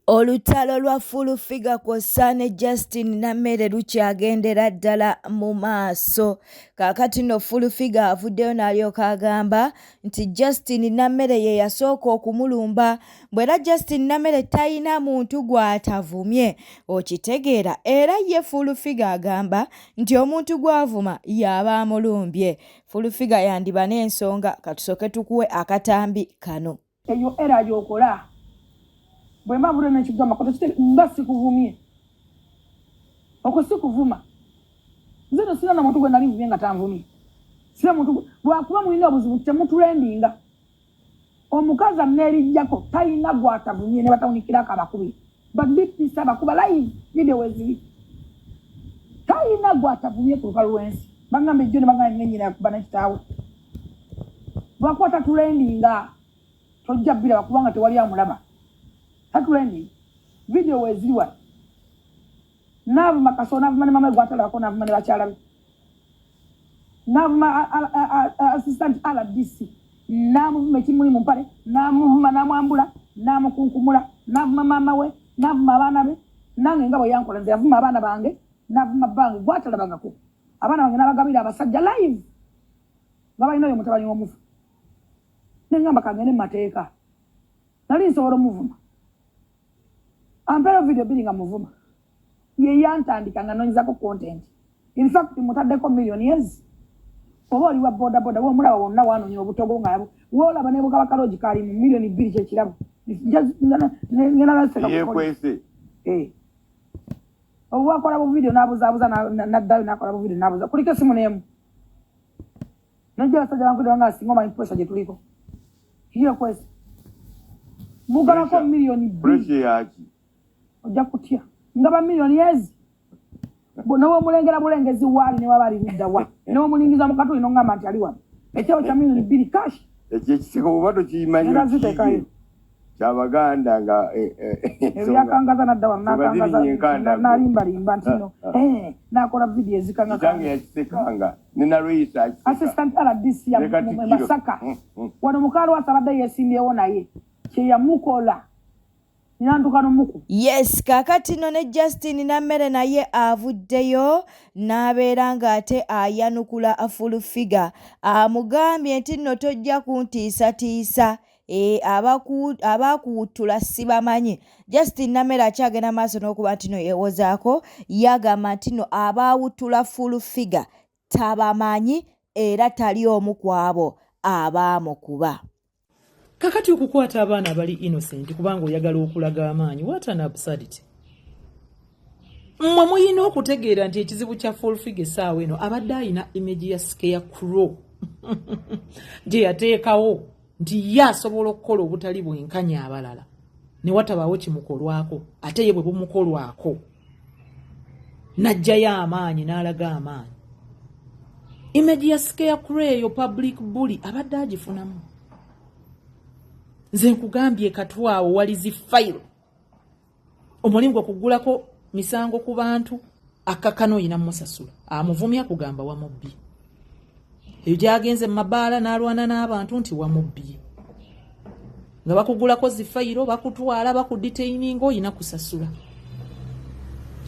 Olutalo lwa Full Figure kw'ossa ne Justine Nammere lukyagendera ddala mu maaso. Kaakati nno Full Figure avuddeyo n'alyoka agamba nti Justine Nammere ye yasooka okumulumba mbu era Justine Nammere talina muntu gw'atavumye okitegeera era ye Full Figure agamba nti omuntu gw'avuma y'aba amulumbye. Full Figure yandiba n'ensonga katusooke tukuwe akatambi kano. Eyo era gyokola bwemba nvudde nekigamba mba sikuvumye okwo sikuvuma nze no sina namuntu gwe nali nvumye nga tanvumye sina muntu lwakuba mulina obuzibu temutrendinga omukazi anerijjako talina gwatavumye ne batawunikirako abakubi ba DPC abakuba live video weziri talina gwatavumye ku lukalu lw'ensi bagamba ejjo ne bagamba nenyina yakuba nekitaawe lwakuba tatrendinga tojja biraba kubanga tewali amulaba tatrending video weziri wano naavuma kaso naavuma ne mama gwatalabako naavuma ne bakyala be naavuma assistant RDC namuvuma ekimuli mu mpale namuvuma namwambula namukunkumula navuma maama we navuma abaana be nange nga bwe yankola nze yavuma abaana bange navuma bbange gwatalabangako abaana bange nabagabira abasajja live nga balina oyo mutabani w'omufu nengamba kangende mu mateeka nali nsobola omuvuma ampeero video bbiri nga muvuma ye yantandika nga nonyezako content in fact mutaddeko million years oba oli wa boda boda womulaba wonna wanoonya obutogo nga woolaba ne bukaba kaloogi kalimu 2 million kyekirabo. Yekwese. Oba akola bu video n'abuzaabuza naddayo n'akola bu video n'abuza kuliko esimu n'emu najja abasajja bankudde nga singa omanyi pressure gye tuliko yekwese mugabako 2 million. Pressure yaki? Ojja kutya nga ba million ezi nowomulengera bulengezi waali ne waba ali ludda wa newomulingiza mu katuli noŋŋamba nti ali wano ekirabo kya 2 million cash. Ekyo ekiseko oba tokimanyi? Era ziteekayo. Kyabaganda nga ebyakangaza nadda wano Tebazirinya enkandago. Nalimbalimba nti no nakola video ezikanga. Kitange yakisekanga ne nalweyisa akiseka. Assistant RDC ya Ne Katikkiro. Masaka wano mukalwasa abadde yeesimbyewo naye kyeyamukola nantuka nomuku. Yes, kaakati nno ne Justine Nammere naye avuddeyo n'abeera ng'ate ayanukula Full Figure amugambye nti nno tojja kuntiisatiisa abaakuwuttula sibamanyi. Justin Nammere akyagenda maaso n'okuba nti no yeewozaako yagamba nti no abaawuttula Full Figure tabamanyi era tali omu ku abo abaamukuba. Kakati okukwata abaana abali innocent kubanga oyagala okulaga amaanyi, what an absurdity! Mmwe muyina okutegeera nti ekizibu kya Full Figure essaawa eno abadde ayina image ya scarecrow gye yateekawo nti ye asobola okukola obutali bwenkanya abalala ne watabaawo kimukolwako ate ye bwe bumukolwako n'aggyayo amaanyi n'alaga amaanyi. Image ya scarecrow eyo public bully abadde agifunamu. Nze nkugambye katwawo wali zi fayiro omulimu gwe kugulako misango ku bantu akakana oyina musasula amuvumya kugamba wamubbi eyo gyagenze mu mabaala n'alwana n'abantu nti wamubbye nga bakugulako zifayiro bakutwala bakudetaininga oyina kusasula.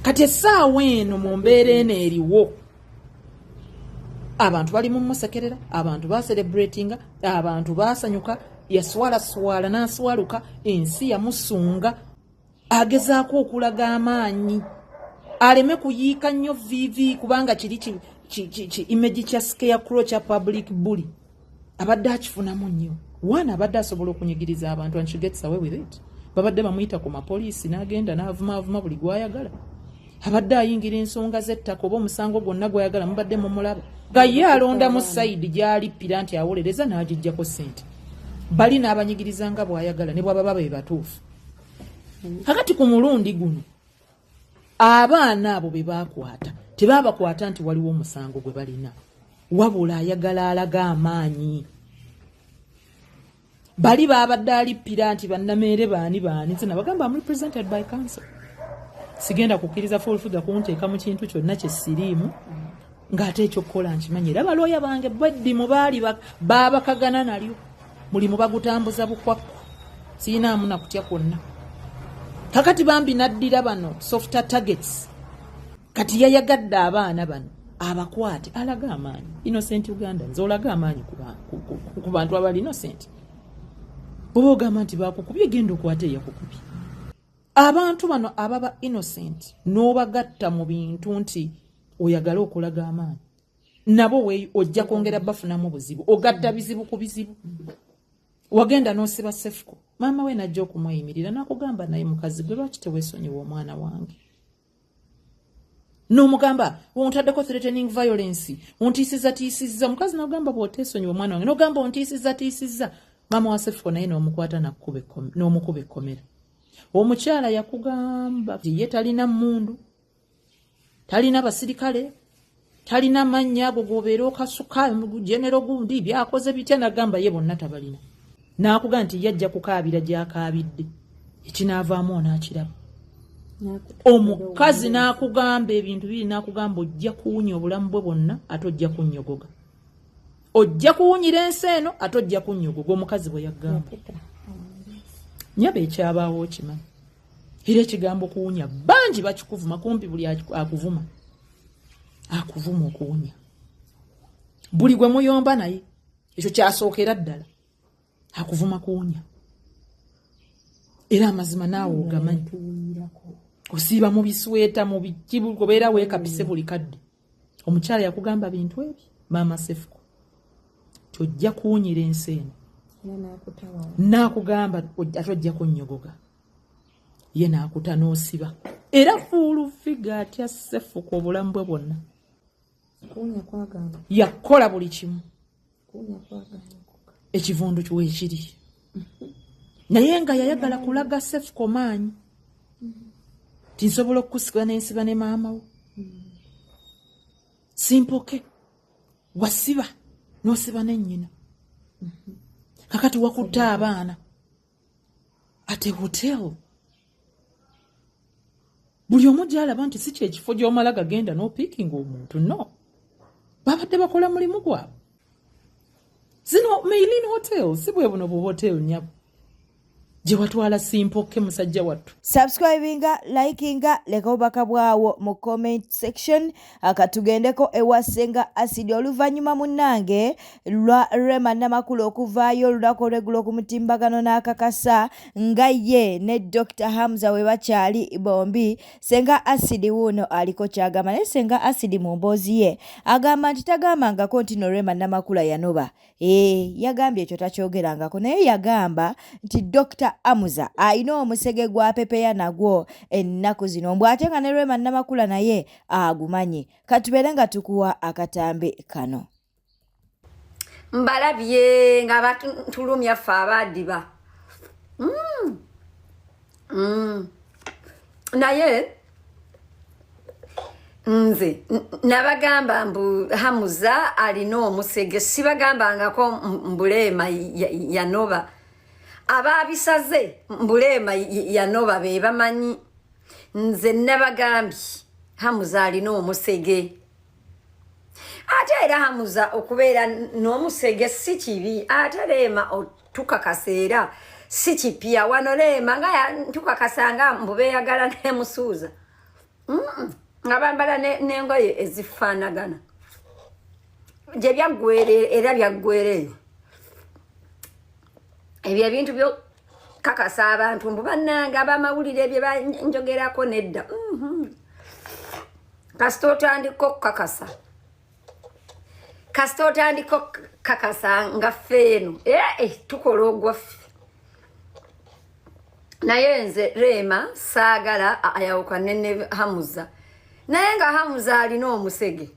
Kati essaawa eno mu mbeera eno eriwo abantu bali mu musekerera abantu bacelebratinga abantu basanyuka yaswalaswala n'aswaluka ensi yamusunga agezaako okulaga amaanyi aleme kuyiika nnyo vivi kubanga kiri ki image kya scarecrow kya public bully abadde akifunamu nnyo waana abadde asobola okunyigiriza abantu and she gets away with it. Babadde bamuyita ku mapoliisi n'agenda n'avumaavuma buli gw'ayagala abadde ayingira ensonga z'ettaka oba omusango gwonna gw'ayagala mubadde mumulaba nga ye alondamu side gy'alippira nti awolereza n'agiggyako ssente bali n'abanyigiriza nga bw'ayagala ne bw'ababa be batuufu. Kakati ku mulundi guno abaana abo be baakwata tebaabakwata nti waliwo omusango gwe balina wabula ayagala alaga amaanyi bali babadde alippira nti bannameere baani baani. Nze nabagamba am represented by counsel sigenda kukkiriza Full Figure kunteeka mu kintu kyonna kye siriimu ng'ate ekyokukola nkimanyi era balooya bange beddimu baali baabakagana nalyo mulimu bagutambuza bukwakku siinaamu nakutya kwonna. Kakati bambi n'addira bano softer targets. Kati yayagadde abaana bano abakwate alaga amaanyi. Innocent Uganda nze olaga amaanyi ku bantu abali innocent. Bw'oba ogamba nti bakukubye, genda okwate eyakukubye. Abantu bano ababa innocent n'obagatta mu bintu nti oyagale okulaga amaanyi, nabo ojja kwongera bafunamu buzibu, ogatta bizibu ku bizibu. Wagenda n'osiba Sefuko, maama we najja okumweyimirira n'akugamba, naye mukazi gwe lwaki teweesonyiwa omwana wange? N'omugamba ontaddeko threatening violence, ontiisiza tiisizza. Omukazi n'ogamba bw'oteesonyiwa omwana wange, n'ogamba ontiisiza tiisizza. Maama wa Sefuko naye n'omukwata n'omukuba ekkomera. Omukyala yakugamba ye talina mmundu, talina basirikale, talina mannya ago gobeera okasuka genero gundi byakoze bitya. Nagamba ye bonna tabalina, n'akugamba nti yajja kukaabira gy'akaabidde, ekinaavaamu onaakiraba. Omukazi n'akugamba ebintu biri, n'akugamba ojja kuwunya obulamu bwe bwonna ate ojja kunnyogoga, ojja kuwunyira ensi eno ate ojja kunnyogoga. Omukazi bwe yagamba nyaba ekyabaawo okimanyi, era ekigambo kuwunya bangi bakikuvuma, kumpi buli akuvuma akuvuma okuwunya, buli gwe muyomba naye ekyo kyasookera ddala akuvuma kuwunya. Era amazima naawe ogamanyi, osiiba mu bisweta mu biki, obeera weekapise buli kadde. Omukyala yakugamba bintu ebyo, maama Sefuko, tojja kuwunyira ensi eno, n'akugamba ate ojja kunnyogoga, ye n'akuta n'osiba. Era Full Figure atya Sefuko obulamu bwe bwonna, yakola buli kimu, ekivundu kiweekiri, naye nga yayagala kulaga Sefuko maanyi ti nsobola okukusiba n'ensiba ne maama wo. Simpoke wasiba n'osiba nennyina, kakati wakutte abaana ate hotel. Buli omu gyalaba nti si kyekifo gy'omala gagenda n'opiikinga omuntu. No babadde bakola mulimu gwabwe. Zino Mailin Hotel si bwe buno bu hotel nyabo gye watwala Simpoke musajja wattu. Subscribinga, likinga, leka obubaka bwawo mu comment section. Katugendeko ewa Senga Acid oluvannyuma munnange lwa Rema Namakula okuvaayo olunaku olweggulo ku mutimbagano n'akakasa nga ye ne Dr Hamza we bakyali bombi. Senga Acid wuuno aliko kyagamba, naye Senga Acid mu mboozi ye agamba nti tagambangako nti no Rema Namakula yanoba. Ee, yagambye ekyo takyogerangako, naye yagamba nti Dr Amuza alina omusege gwa pepeya nagwo ennaku zino, mbw ate nga ne Rema Namakula naye agumanyi. Katubeere nga tukuwa akatambi kano. Mbalabye nga batulumya ffe abadiba. Naye nze nabagamba mbu Hamuza alina omusege, sibagambangako mbuleema yanoba. Ababisaze mbuleema yanoba be bamanyi. Nze nabagambye Hamuza alina omusege. Ate era Hamuza okubeera n'omusege si kibi, ate Leema otukakasa era si kipya wano. Leema nga tukakasa nga mbu beeyagala nemusuuza nga bambala n'engoye ezifaanagana gye byaggwera, era byaggwera eyo. Ebyo ebintu byo kakasa abantu mbu bannange abamawulire bye banjogerako nedda. Kasita otandika okukakasa, kasita otandika okukakasa nga ffe eno tukola ogwaffe. Naye nze Reema saagala ayawukane ne Hamuza, naye nga Hamuza alina omusege.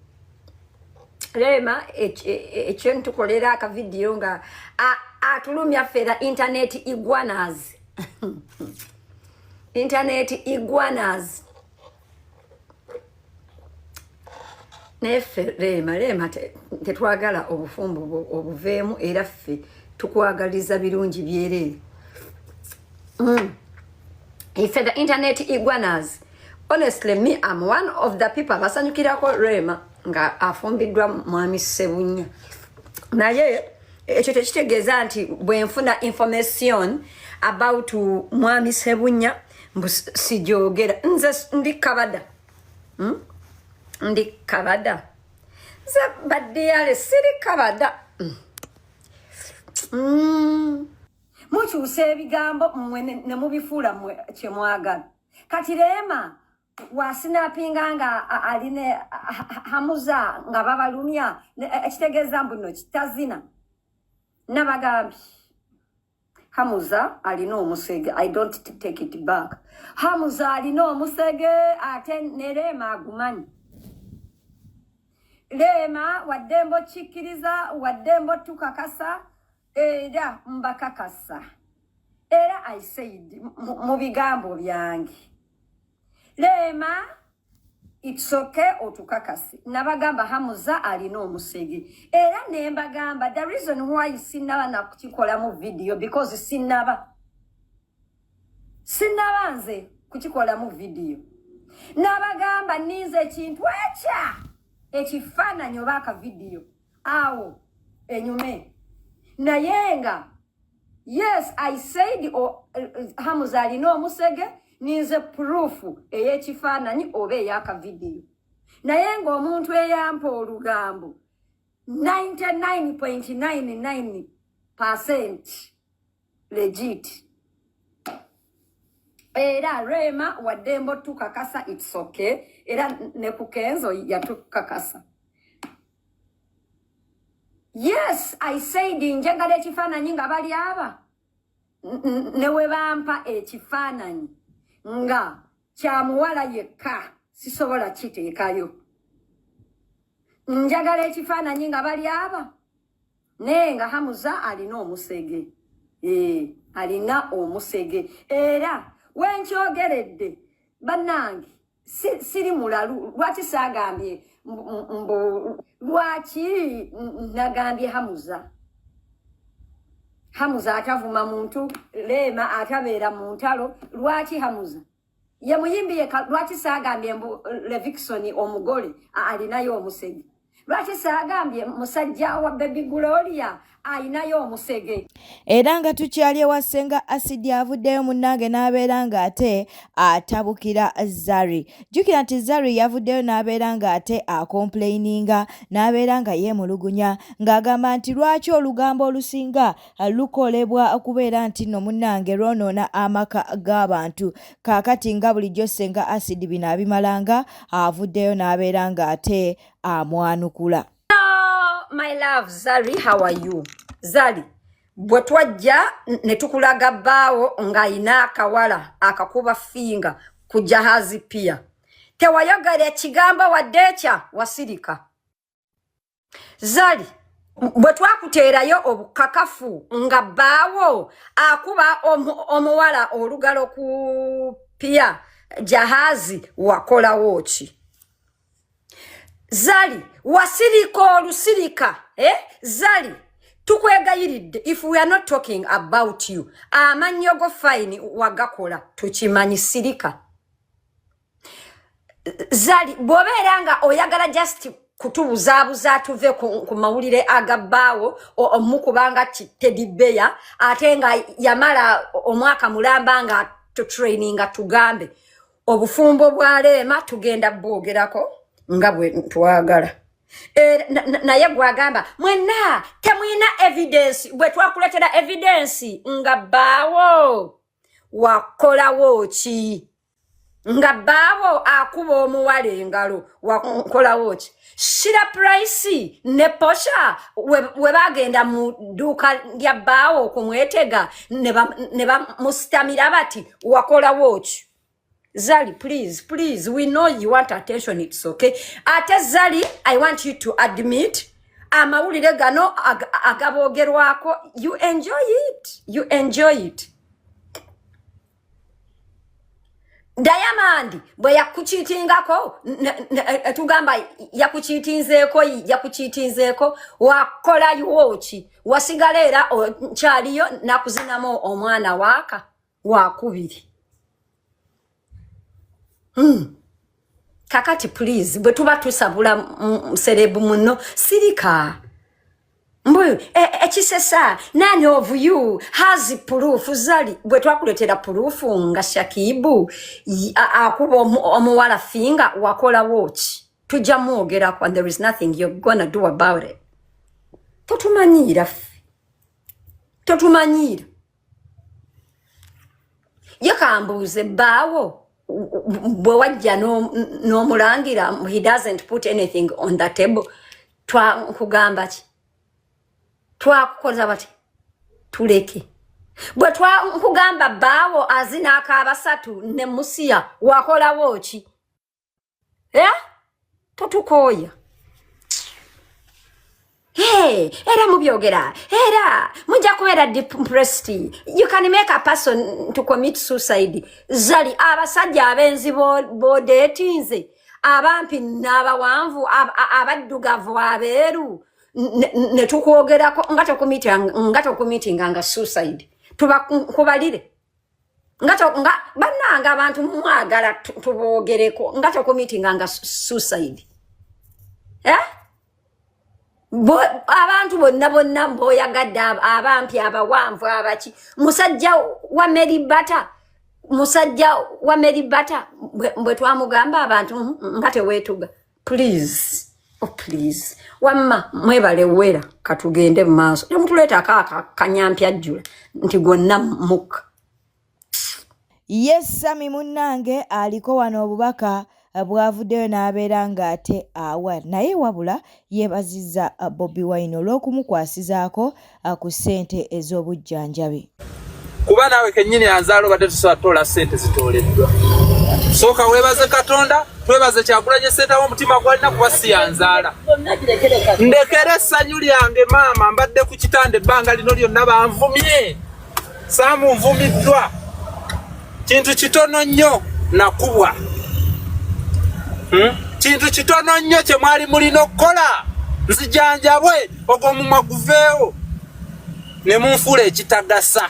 Reema ekyo ntukolera akavidiyo nga atulumya ffera internet iguanas, internet iguanas. Naye ffe Reema, Reema tetwagala obufumbo obuveemu, era ffe tukwagaliza birungi byereere. Ife the internet iguanas, honestly me am one of the people abasanyukirako Rema nga afumbiddwa mwami Sebunya, naye ekyo tekitegeeza nti bwe nfuna information about mwami Sebunya mbu sijogera. Nze ndi kabada, Ndi kabada nze badiyale, siri kabada. Mukyusa ebigambo mmwe ne mubifuula mmwe kye mwagala. Kati Rema wasinapinga nga aline Hamuza nga babalumya, ekitegeeza mbu nno kitazina. Nabagambye Hamuza alina omusege. I don't take it back. Hamuza alina omusege, ate ne Rema agumanyi. Rema waddembe okikkiriza, waddembe otukakasa, era mbakakasa. Era I said mu bigambo byange, Rema, it's okay otukakase. Nabagamba Hamuza alina omusege, era ne mbagamba the reason why sinaba nakukikolamu video because sinaba nze kukikolamu video. Nabagamba ninze ekintu ekya ekifaananyi oba akavidiyo awo enyume, naye nga yes, I said Hamuza alina omusege, ninze proof ey'ekifaananyi oba ey'akavidiyo. Naye ng'omuntu eyampa olugambo 99.99% legit. Era Rema waddembe otukakasa, it's okay. Era ne ku Kenzo yatukakasa. Yes, I said njagala ekifaananyi nga bali aba ne we bampa ekifaananyi nga kya muwala yekka, sisobola kiteekayo. Njagala ekifaananyi nga bali aba, naye nga Hamuza alina omusege. Alina omusege, era wenkyogeredde bannange, siri mulalu. Lwaki saagambye mbu lwaki nagambye Hamuza? Hamuza atavuma muntu, Leema atabeera mu ntalo, lwaki Hamuza ye muyimbi yekka? Lwaki saagambye mbu Levixone omugole alinayo omusege? Lwaki saagambye musajja wa Baby Gloria ayinayo omusege? Era nga tukyali ewa Ssenga Acid, avuddeyo munnange n'abeera ng'ate atabukira Zari. Jjukira nti Zari yavuddeyo n'abeera ng'ate acomplaininga, n'abeera nga yeemulugunya ng'agamba nti lwaki olugambo olusinga lukolebwa okubeera nti nno munnange lwonoona amaka g'abantu. Kaakati nga bulijjo Ssenga Acid bino abimalanga, avuddeyo n'abeera ng'ate amwanukula. My love Zari, how are you? Zari, bwe twajja ne tukulaga bbaawo ng'ayina akawala akakuba finger ku Jahazi Pier, tewayogera ekigambo wadde ekya wasirika. Zali, bwe twakuteerayo obukakafu nga bbaawo akuba omuwala olugalo ku pier Jahazi, wakolawo ki? Zali, wasirika olusirika, eh? Zali, tukwegayiridde, if we are not talking about you, amannyo go fine wagakola, tukimanyi, sirika. Zali, bw'obeera nga oyagala just kutubuzaabuza tuve ku mawulire agabbaawo omukubanga teddy bear, ate nga yamala omwaka mulamba nga tutraininga, tugambe obufumbo bwa Leema tugenda bwogerako nga bwe twagala. Naye gwagamba mwenna temwina evidence, bwe twakuletera evidence nga bbaawo wakolawo ki? Nga bbaawo akuba omuwala engalo, wakolawo ki? Shira Price ne Posha we bagenda mu dduuka lya bbaawo okumwetega ne bamusitamira bati, wakolawo ki? Zali, please, please, we know you want attention, it's okay. Ate Zali, I want you to admit amawulire gano agaboogerwako, you enjoy it, you enjoy it. Diamond bwe yakukiitingako, tugamba yakukiitinzeeko, yakukiitinzeeko, wakolayo ki? Wasigala era nkyaliyo nakuzinamu omwana waaka wakubiri. Kakati please, bwe tuba tusabula celeb muno, sirika. Mbu ekisesa, none of you has proof. Zali bwe twakuleetera proof nga Shakibu akuba omuwala finger, wakolawo ki? Tujja mwogerako and there is nothing you're gonna do about it. Totumanyiira ffe, totumanyiira. Ye kambuuze, bbaawo bwe wajja n'omulangira, he doesn't put anything on the table, twakugamba ki? Twakukoza bati tuleke. Bwe twakugamba bbaawo azina akabasatu ne musiya, wakolawo ki? Eh? Totukooya. Hey, era mubyogera, era mujja kubeera depressed. You can make a person to commit suicide. Zali abasajja abenzi bodeetinze, abampi n'abawanvu, abaddugavu, abeeru, ne tukwogerako nga tokumitinga nga suicide. Tuba kubalire nga bannange abantu mwagala tuboogereko nga tokumitinga nga suicide, eh? Abantu bonna bonna boyagadde, abampi, abawanvu, abaki, musajja wa Mary Bata, musajja wa Mary Bata, bwe twamugamba abantu nga teweetuga. Please, oh please, wamma mwebale wera, katugende mu maaso. Temutuleetako akanyampyajjula nti gwonna mukka. Ye Sami munnange aliko wano obubaka bw'avuddeyo n'abeera ng'ate awa, naye wabula yeebazizza Bobi Wine olw'okumukwasizaako ku ssente ez'obujjanjabi. Kuba naawe kennyini anzaala obadde tusobola tutoola ssente zitooleddwa. Sooka weebaze Katonda, twebaze Kyagulanyi Ssentamu omutima gwalina, kuba si yanzaala. Ndekera essanyu lyange maama, mbadde ku kitanda ebbanga lino lyonna banvumye, saamu nvumiddwa kintu kitono nnyo, nakubwa. Kintu kitono nnyo kye mwali mulina okukola, nzijanjabwe ogwo omumwa guveewo ne munfuula ekitagasa.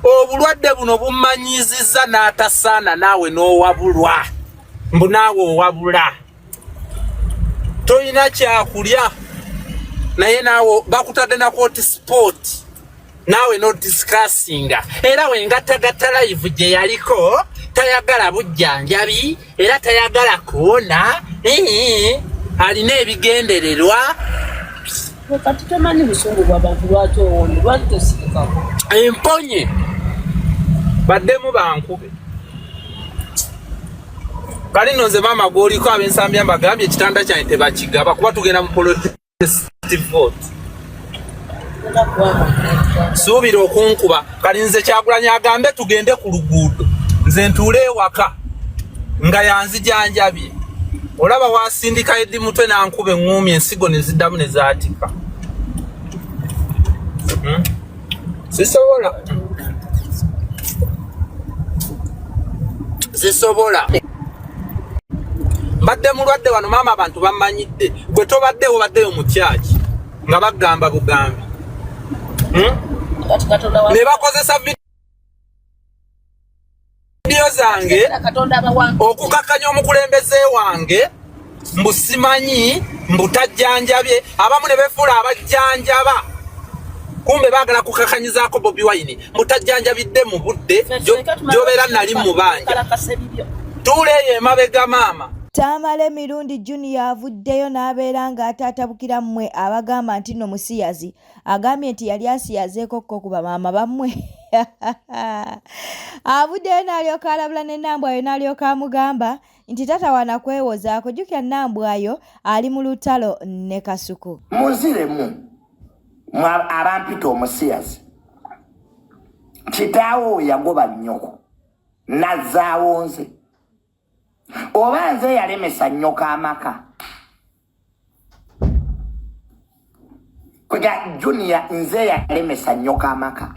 Obulwadde buno bummanyiizizza n'atasaana naawe n'owabulwa, mbu naawe owabula tolina kyakulya, naye naawe bakutadde na kooti sport, naawe nodiscussinga, era wengattagatta live gye yaliko tayagala bujjanjabi era tayagala kuwona, alina ebigendererwa. Kati tomanyi busungu bw'abantu, lwaki owonye? Lwaki tosirikako? Emponye baddemu bankube. Kali nno nze maama gw'oliko ab'Ensambya mbagambye ekitanda kyange tebakigaba kuba tugenda mu protest vote. Suubira okunkuba. Kali nze Kyagulanyi agambe tugende ku luguudo, nze ntuule ewaka nga yanzijanjabye. Olaba wasindika Edi Mutwe nankuba eŋŋuumi, ensigo ne ziddamu ne zaatika. Sisobola, sisobola. Mbadde mulwadde wano maama, abantu bamanyidde. Gwe tobaddewo, baddeyo mu kyaki nga bagamba bugambi. Kati Katonda Ne bakozesa vidiyo zange Katonda abawangu okukakanya omukulembeze wange, mbu simanyi, mbu tajjanjabye. Abamu ne befuula abajjanjaba, kumbe baagala kukakanyizaako Bobi Wine, mbu tajjanjabidde mu budde gy'obeera nali mu banja. Kalakasa ebibyo. Tuula eyo emabega maama. Tamale Mirundi Junior avuddeyo n'abeera ng'ataatabukira mmwe abagamba nti nno musiyazi. Agambye nti yali asiyazeeko kko ku bamaama bammwe. Avuddeyo n'alyoka alabula ne Nambwayo, n'alyoka amugamba nti tatawaana kwewozaako. Jjukira Nambwayo ali mu lutalo ne Kasuku. Munziremu abampita omusiyazi, kitaawo we yagoba nnyoko nazzaawo nze, oba nze yalemesa nnyoko amaka? Kwega Junior, nze yalemesa nnyoko amaka?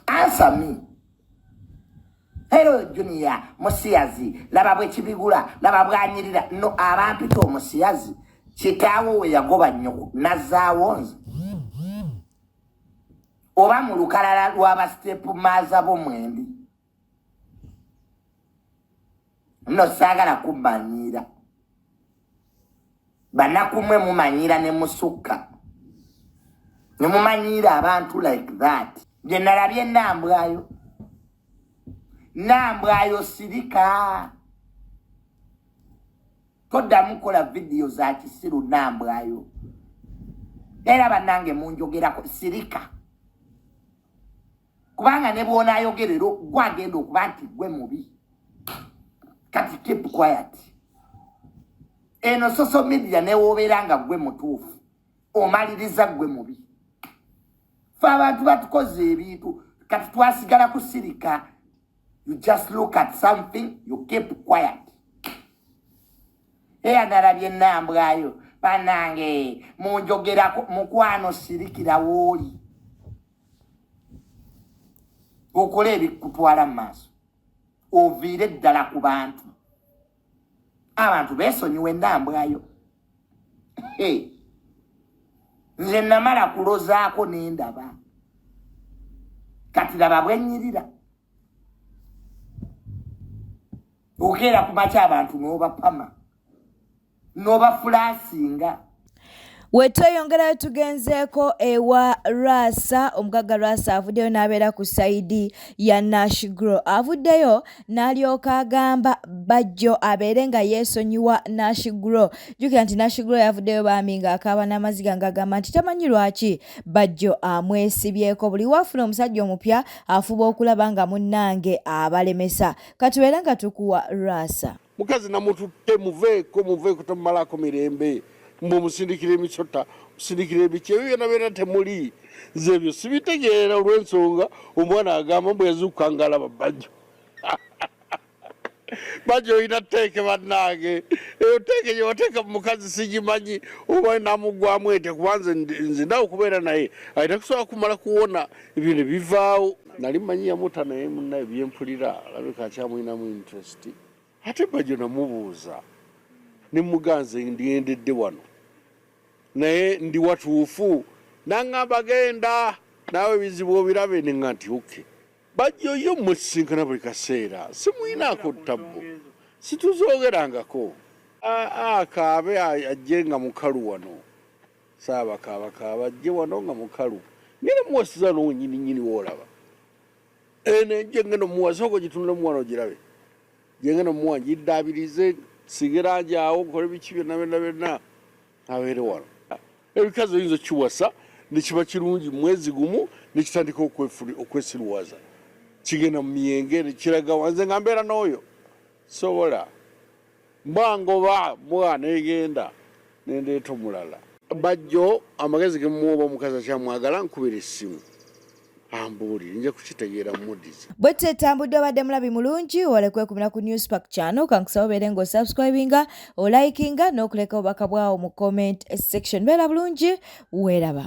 Answer me. Hello Junior musiyazi, laba bwe kibigula, laba bwanyirira. No, abampita omusiyazi, kitaawo we yagoba nnyoko nazzaawo nze, oba mu lukalala lw'aba step mother bo mwendi? Nno saagala kummanyiira, banakumwe mumanyiira ne musukka. Ne mumanyiira abantu like that. Gye nalabye Nambwayo. Nambwayo sirika. Toddamu kukola vidiyo za kisiru Nambwayo. Era bannange munjogerako sirika. Kubanga ne bw'onaayogerera gwe agenda okuba nti gwe mubi. Kati keep quiet. Eno social media ne w'obeera nga gwe mutuufu omaliriza gwe mubi. Ffe abantu batukoze ebintu kati twasigala kusirika. You just look at something, you keep quiet. Eya nalabye Nambwayo banange munjogerako mukwano sirikira wooli okole ebikutwala mu maaso oviire ddala ku bantu. Abantu beesonyiwa Enambwayo. Nze namala kulozaako nendaba kati laba bwenyirira okeera ku makya abantu n'obapama n'obafulasinga. Wetweyongerayo tugenzeeko ewa Rasa. Omugagga Rasa avuddeyo n'abeera ku sayidi ya Nash Grow. Avuddeyo n'alyoka agamba Bajjo abeere nga yeesonyiwa Nash Grow. Jjukira nti Nash Grow yavuddeyo bambi ng'akaaba n'amaziga ng'agamba nti tamanyi lwaki Bajjo amwesibyeko. Buli w'afuna omusajja omupya afuba okulaba nga munnange abalemesa. Katubeere nga tukuwa Rasa. Mukazi namututte muveeko muveeko tomumalako mirembe mbu omusindikira emisota omusindikira ebiki ebyo byona byona temuli nze ebyo sibitegeera olw'ensonga omwana agamba mbu yazuukuka nga alaba Bajjo. Bajjo olina teeke bannange eyo teeke gye wateeka mu mukazi sigimanyi oba namuggwamu ete kuba nze nze ndawo okubeera naye alina kusobola kumala kuwona ebyo ne bivaawo. Nali mmanyi yamuta naye munnaye byempulira alabika akyamulinamu interest. Ate Bajjo namubuuza ne mmugaa nze ngendedde wano naye ndi watuufu nangamba genda naawe ebizibu obirabe ne nga nti okay. Bajjo ye mmusisinkana buli kaseera simuyinaako ttabbu situzoogerangako. Akaabe ajje nga mukalu wano saabakaaba kaaba ajje wano nga mukalu ngenda muwasiza wano wennyini nnyini woolaba eno enju engenda omuwa sooka ogitunulemu wano ogirabe gyengenda omuwa ngiddaabirize nsiige langi awo nkole biki byonna byonna byonna abeere wano. Ebikazi oyinza okukiwasa ne kiba kirungi mu mwezi gumu ne kitandika okwesiruwaza kigenda mu myenge ne kiraga wa nze nga mbeera n'oyo sobola mba ngoba mbwa negenda ne ndeeta omulala. Bajjo amagezi ge mmuwa oba omukazi akyamwagala nkubira essimu ambuulire nja kukitegeera mmudize. Bwetyo etambudde obadde mulabi mulungi wale kwekumira ku Newspark channel kankusaba obeere nga osubscribinga olikinga n'okuleka obubaka bwawo mu comment section. Beera bulungi weeraba.